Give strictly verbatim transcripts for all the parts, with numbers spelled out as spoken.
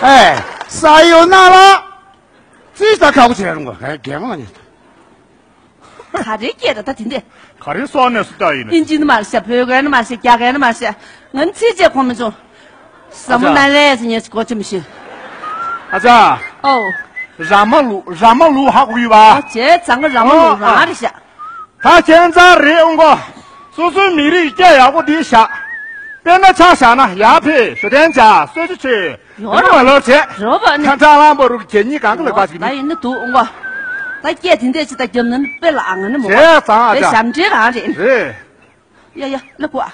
ཨེ། ས་ཡོད་ན་ལ། ཙི་ད་ཁག་པོ་བྱེད་རུང་ག་ཧེ་རྒན་མ་ཉེ། ག་རེ་སྐད་ར་ད་དེ་འདྲས། ག་རེ་སོགས་ནས་སུ་ལྟ་ཡིན་ཨིན་ཇི་ནི་མ་རེད་ཤག་བོད་སྐད་ནི་མ་རེད་ཤག་རྒྱ་སྐད་ནི་མ་རེད་ཤག་ང་ཚིག་བཅད་གོ་མི་བྱུང་། ཟ་མོ་ན་ལས་ཟེར་ཉན་ཞིག་གོ་ཆི་མི་ཤེས། ཨ་ཅག་ཨོ། ར་མ་ལུག་ར་མ་ལུག་ཧ་གོ་ཡོད་པ། ཨོ་བྱས་ཙང་གི་ར་མ་ལུག་རང་རེད་ཤག་ད་ཁྱེད་ཚང་རེད་འོང་གོ། སོ་སོའི་མི་རིགས་སྐད་ཡག་པོ་འདི་བཞག་དཔེར་ན་ཆ་བཞག་ན་ཡར་ཕེབས་ཞོ་ཏན་ཇ་གསོལ་ཇ་མཆོད། ཡོ་རོ་མ་ལོར་བྱས། རོ་བ་ནི། ཁ་ཁྲ་ལང་པོ་རུ་གྱེ་གཉིས་གང་གི་ལེགས་པ་ཞིག་ད་ནི། ཡིན་ནི་འདུག་འོང་གོ། ད་སྐད་དེ་འདྲས་ཅི་ད་རྒྱབ་ན་ནི་དཔེ་ལ་ཨ་ང་ནི་མོ། བྱས་ཙང་ཨ་དཔེ་ཅག་ཞབས་འདྲེན་རང་རེད། རེད། ཡ་ཡ་ལ་གོ་ཨ།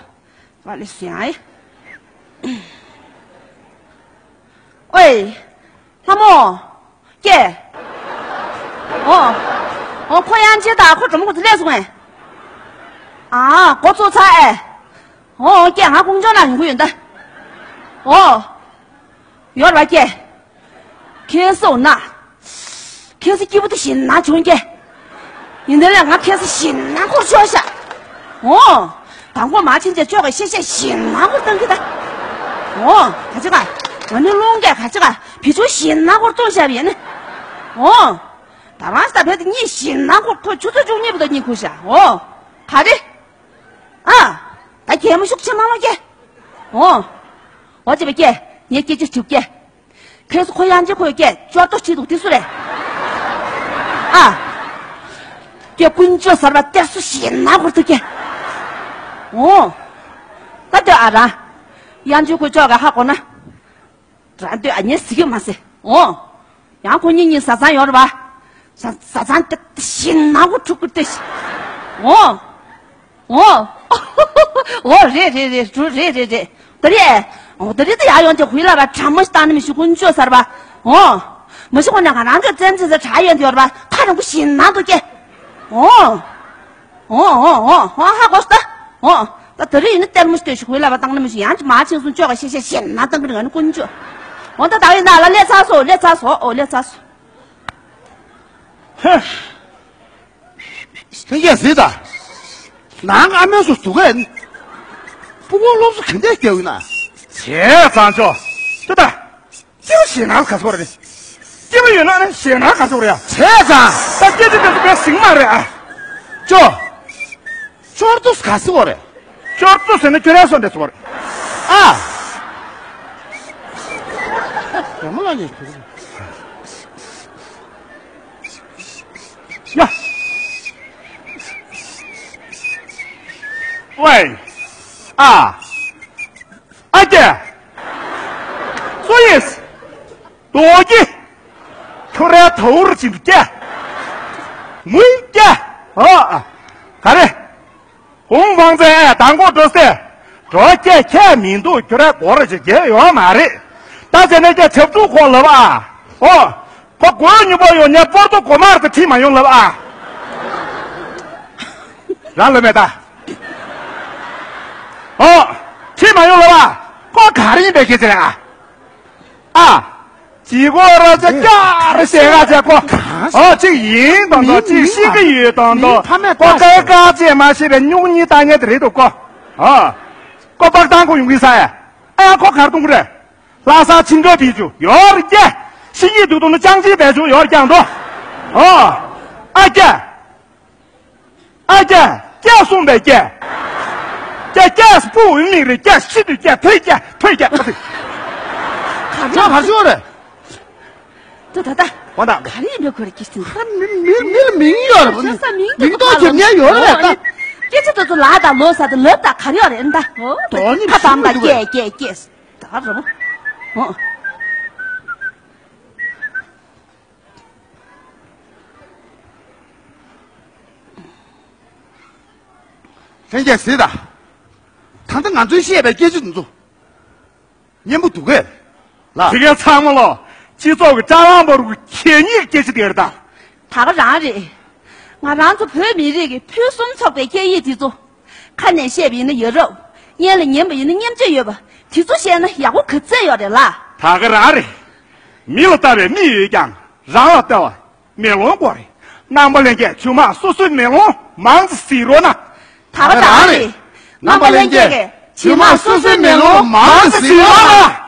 ང་ལས་སུ་ཡང་ཨེ། ཨོའི། ལྷ་མོ། ཀྱེ། ཨོ། ཨོ་ཁོ་ཡང་ཅི་ད་ཁོ་གྲོ་མོ་གོ་ཚོད་ལས་སོང་ངས། ཨ་གོ་ཚོད་ཚ་ཨེ། ཨོ་ཀྱེ་ང་ཀུང་ཅོ་ན་ཡོང་གི་ཡོད་ད། ཨོ། ཡོར་བ་ཀྱེ། ཁྱེད་སོང་ན། ཁྱེད་སི་སྐྱིད་པོ་དེ་ཞིན་ན་བྱུང་ཀྱེ། ཡིན་དེ་ལས་ང་ཁྱེད་སི་ཞིན་ན་འཁོར་ཆོག་ཤག་ཨོ། དང་པོ་མ་ཕྱིན་ཆད་ཆོག་གི་ཤེས་ཤེས་ཞིན་ན་འཁོར་བཏང་གི་ད། ཨོ། ག་ཅི་ག་ང་ནི་རླུང་གས་ག་ཅི་ག་བི་ཆུ་ཞིན་ན་འཁོར་བཏང་ཤག་ཡིན་ནི། ཨོ། ད་རང་ས་བེད་དེ་གཉིས་ཞིན་ན་འཁོར་ཁོ་ཆུ་ཚོད་བཅུ་གཉིས་པོ་ད་གཉིས་ཁུ་ཤག་ཨོ། ག་རེ། ཨ། ད་གད་མོ་ཤུགས་ཆེ་མ་ལོ་ཀྱེ། ཨོ། ཨོ་ཅེ་བ་ཀྱེ། ངས་སྐད་ཆ་དྲིས་ཀྱེ། ཁྱེད་སུ་ཁོ་ཡང་ཅི་ཁོས་ཀྱེ་ཅོར་ཏོ་བྱེད་འདུག་དེ་སུ་རེད། ཨ། ཀྱེ་ཀུན་སྤྱོད་གསར་པ་གཏེར་སུ་ཞེད་སྣང་འཁོར་ཐུག་ཀྱེ། ཨོ། ད་ལྟོས་ཨ་རང་། ཡང་ཅི་ཁོས་ཅོག་ག་ཧ་གོ་ན། རང་ལྟོས་ཨ་ཉེ་ཟི་གི་མ་ཟེ། ཨོ། ཡང་ཁོ་གཉིས་གཉིས་བཟའ་ཚང་ཡོད་རེད་པ། བཟའ་བཟའ་ཚང་དེ་ཞེད་སྣང་འཁོར་ཐུག་ཀྱེ་དེ། ཨོ། ཨོ། ཨོ་རེད་རེད་རེད་རུ་རེད་རེད་རེད། ད་རེད། ཨོ་ད་རེད་ད་ཡར་ཡོང་ཅིག་ཧུའི་ལ་བ་གྲ་མོ་ཞིག་བཏང་ནི་མི་ཤི་ཀུན་སྤྱོད་གསར་པ། ཨོ། མི་ཤི་ཁོ་ན་ག་རང་ཚོའི་བཙན་འཛིན་ས་གྲ་ཡོང་དུ་ཡོད་རེད་པ་ཁ་རང་ཁུ་ཞེད་སྣང་འདུག་ཀྱེ། ཨོ། ཨོ་ཨོ་ཨོ་ཨོ་ཧ་གོ་སྟ། ཨོ། ད་ད་རེད་ཡིན་ན་གཏེར་མོ་ཞིག་ལྟོས་ཤིག་ཧུའི་ལ་བ་བཏང་ནི་མི་ཤི་ཡང་ཅི་མ་ཆིང་སོང་ཅོག་ག་ཤེ་ཤེ་ཞེད་སྣང་བཏང་གི་རེད་ང་ནི་ཀུན་སྤྱོད། ཨོ་ད་ད་ཡིན་ན་ལ་ལས་ཚ་སོ་ལས་ཚ་སོ་ཨོ་ལས་ཚ་སོ། ཧེ། ཁྱེད་ཀྱིས་ཟེར་ད། ནང་ཨ་མའི་སུ་སུ་གས། སྤུ་གུ་སློབ་གསོ་ག་འདྲས་སྐྱོ་གི་ན། བྱས་ཙང་ཆོག་ཅི་ད། སྐྱེ་བོ་ཞེད་སྣང་ག་ཚོད་རེད། སྐྱེ་བོ་ཡོད་ན་ནི་ཞེད་སྣང་ག་ཚོད་རེད་ཡ། བྱས་ཙང་། ད་སྐྱེ་ཅི་དེ་ཚོ་པའི་ཟིང་མ་རེད་ཨ། ཅོ། ཅོར་ཏུ་ག་ཚོད་རེད། ཅོར་ཏུ་ཟེར་ན་ཁྱོད་རའི་སོ་འདྲ་ཚོད་རེད་ཨ། ཡ་མོ་ལ་ཉེ་ཁྱོད། ཡ། ཝེ། ཨ། ཨ་ཀྱེ། སུ་ཡིན། རྡོ་རྗེ། ཁྱོད་རའི་ཐའུ་རུ་ཅིག་འདུག་ཀྱེ། མུའི་ཀྱེ། ཨ། ག་རེ། ཧུང་ཧྥང་ཙེ་དང་པོ་འགྲོ་སྟེ། འགྲོ་སྐད་ཁྱད་མི་འདུག་ཁྱོད་ར་སྒོ་ར་ཅིག་རྒྱལ་ཡོད་མ་རེད། ད་ཟེར་ནས་ཀྱང་ཆབ་ཏུ་ཁོ་ལབ་ཨ། ཨོ། ཁོ་སྒོའི་མྱུ་པོ་ཡོང་ཉེ་པོར་ཏུ་སྒོ་མར་དུ་ཁྲིད་མ་ཡོང་ལབ་ཨ། རང་ལབ་མེད་ད། ཨོ། ཁྲིད་མ་ཡོང་ལབ་ཨ། ཁོ་ག་རེ་ཡིན་པའི་སྐད་ཆ་རེད་ཨ། ཨ། ཅི་གོ་ར་ཅ་ཀྱ་ར་ཞེ་ག་ཅ་གོ། ཨོ་གཅིག་ཡིན་དང་དང་གཅིག་ཤི་གི་ཡོད་དང་དང་། ཁོ་ཀ་ཀ་ཅེ་མ་ཤེས་པའི་སྨྱུག་གཉིས་ལྟ་ཉེ་དེ་རེད་འདུག་གོ། ཨོ། ཀོ་པག་བཏང་གོ་ཡོང་གི་ས་ཡ། ཨ་ཁོ་གར་གཏོང་གི་རེད། ལྷ་ས་ཆིན་ཀྲོ་བི་ཅུ་ཡོར་རྒྱ། ཤི་ཡི་དུ་དུ་ནི་ཅང་ཅི་བེ་ཅུ་ཡོར་རྒྱང་དོ། ཨོ། ཨ་རྒྱ། ཨ་རྒྱ། རྒྱ་གསུངས་པའི་རྒྱ། རྒྱ་རྒྱ་སྤུ་འོས་མིག་རེ་རྒྱ་ཤི་དུ་རྒྱ་ཐོས་རྒྱ་ཐོས་རྒྱ། ཁ་ཅག་ཧར་ཤོར་རེད། ཏུ་ད་ད། འོ་ད། ག་རེ་ཡིན་པའི་ཁོ་རེ་སྐྱིད་སིན། ཧར་མི་མི་མི་ལ་མིང་ཡོད་རེད། ཤ་ས་མིང་དུ་མིང་ཐོག་ཁྱེར་ཉན་ཡོད་རེད་ད། སྐད་ཆ་དུ་དུ་ལ་ད་ལོ་ས་དུ་ལབ་ད་ག་རེ་ཡོད་རེད་ད། འོ་ད་ཁ་དམ་ད་སྐྱེ་སྐྱེ་སྐྱེ། ད་རོ། འོ། ལྷན་རྒྱས་གཟིགས་དང་། ད་ལྟ་ང་ཚོས་བཤད་པའི་སྐད་ཆ་འདི་ཚོ། སྙན་པོ་འདུག་གས། ལ། དེ་གའི་ཚང་མ་ལོ། སྤྱི་ཚོགས་ཀྱི་ཀྲ་ལང་པོ་རུ་གི་གད་སྙིགས་སྐད་ཆ་དེ་རེད་ད། ད་ག་རང་རེད། ང་རང་ཚོ་བོད་མི་རིགས་ཀྱི་ཕུན་སུམ་ཚོགས་པའི་སྐད་ཡིག་འདི་ཚོ། ཁ་ནས་བཤད་པ་ཡིན་ན་ཡ་རབས། སྙན་ལ་ཉན་པ་ཡིན་ན་སྙན་བརྗོད་ཡོད་པ། དེ་ཚོ་བཤད་ན་ཡག་པོ་ག་ཚད་ཡོད་རེད་ལ། ད་ག་རང་རེད། མི་ལ་ལྟ་བའི་མིག་ཡོད་ཀྱང་རང་ལ་ལྟ་བ་མེ་ལོང་དགོས་རེད། རྣམ་པ་ལྷན་རྒྱས་ཇོ་མོ་སོ་སོའི་མེ་ལོང་མང་ཙམ་གཟིགས་རོགས་གནང་། ད་ག་རང་རེད། རྣམ་པ་ལྷན་རྒྱས་ཇོ་མོ་སོ་སོའི་མེ་ལོང་མང་ཙམ་གཟིགས་རོགས་གནང་།